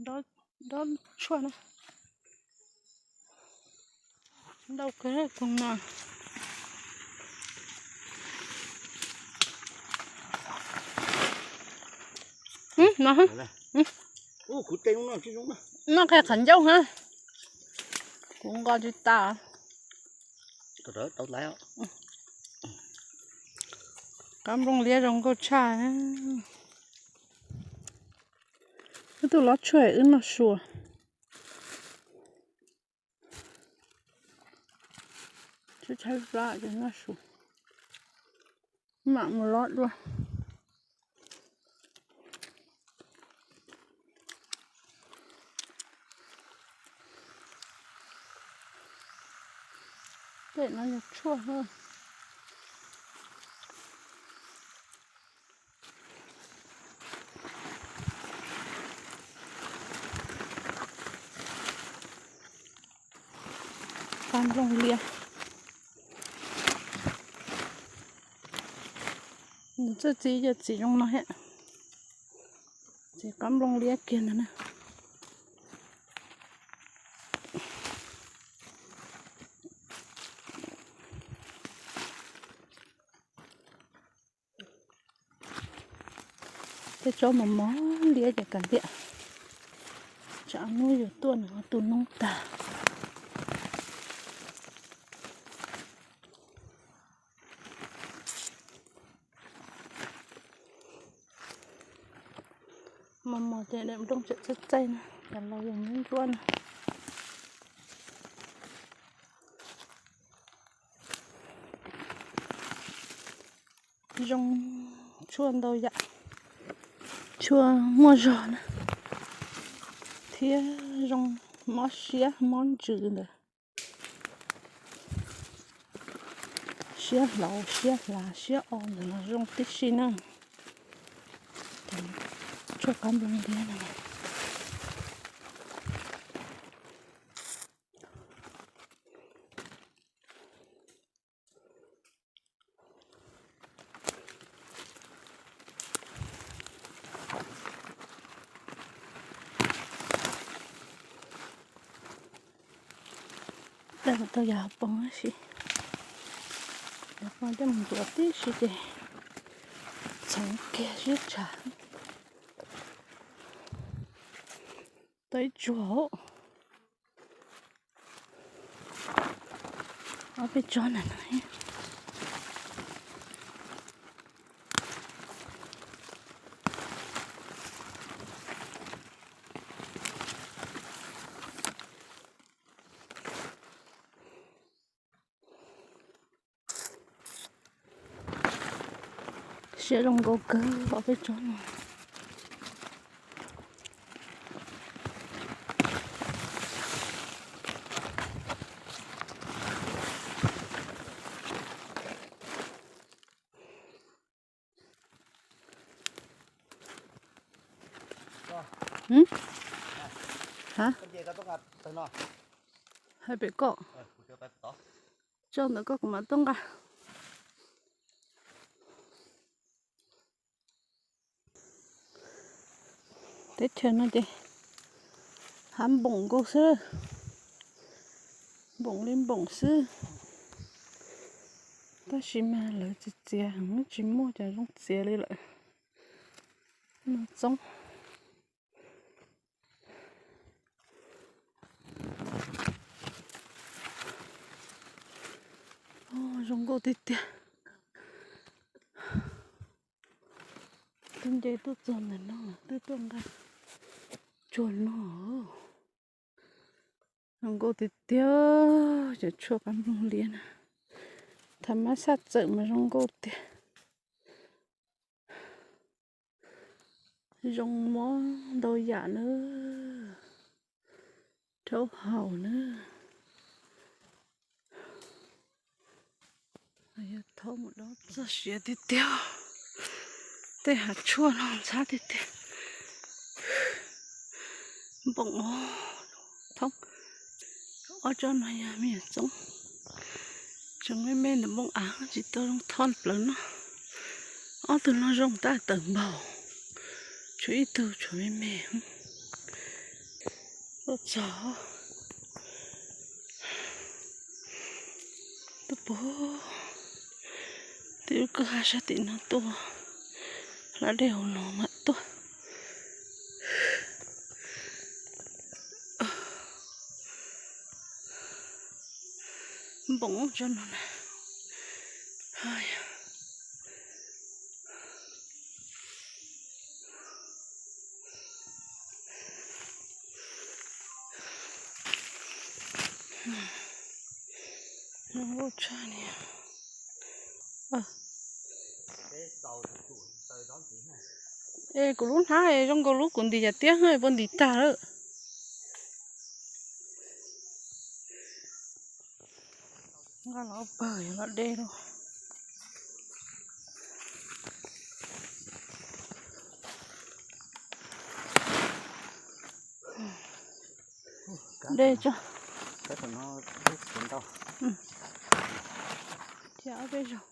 Dob tshuaj na. Ntau kawg koog no. No, noj qhov qhav ncauj ha. Kuv nqa tsis tas. Kab nplooj liab zoo nkauj tshaj. Wb tuaj lob tshuaj wb noj sua. Tshaib tshaib plab ces noj sua. Mam mus lob dua. Tej no yog tshuaj. Qab nplooj liab. Nws txawj txiv yog txiv zoo no thiab. Txiv qab nplooj liab kiag ntag na. Tej tsob mos mos liab ces kav liam, tsam hnub yuav tuaj nws ho tu noob tag. Mos mos ces daim nplooj tseem txaij txaij na, cov laus yog ntsuab ntsuab na. Zoo tshuaj ntau yam, tshuaj muaj zog na, thiab zoo mob siab mob ntsws ntawd. Siab hlauv siab hlav siab o ntawd los zoo tib si na. Tshuaj qab nplooj liab no. Tau yog hauv paus si, hauv paus coj mus ntxuav tib si ces txhoov kiag sib tshav. Tau ib tsuag. Ob peb tsob na no. Siab zoo nkauj kawg ob peb tsob no. Hais pem koj, tso ntawm koj kuv mam tuaj nqa. Teb chaws no ces hav npoom nkaus xwb, npoom li npoom xwb. Tab sis mas lawv txiav txiav heev, tsis muaj cov zoo txiav li lawm. No txoob. Zoo nkauj tiag tiag. Twb nce tuaj txog ntawm no twb tuaj nqa tsuag no. Zoo nkauj tiag tiag, cov tshuaj qab nplooj liab na. Thaum mab xaj txawm mas zoo nkauj tiag. Zoo mob ntau yam na, rhaub haus na. Yog thaub mus dob txog siav tiag tiag, tej hav tshuaj no ntxhab tiag tiag. Npoom thoob, ob tsob no yog me nyuam txoob, tseem me me ntawm npoo av tsis tau zoo thoj plaws no. Ob tug no zoo tab tawm npaum, tshuav ib tug tshuav me me. Tuaj txog, tuaj pom tej lub kwj ha sab tim no tuaj, hlab dej hauv no mam tuaj. Npoo tso no na. Zoo nkauj tshaj li. Es kuv lub hnab zoo nkaus lub kuv ntim yam tiab, puas ntim tag lawm. Nqa los pawg los dej lawm. Dej tso. Thiab ob peb zaug.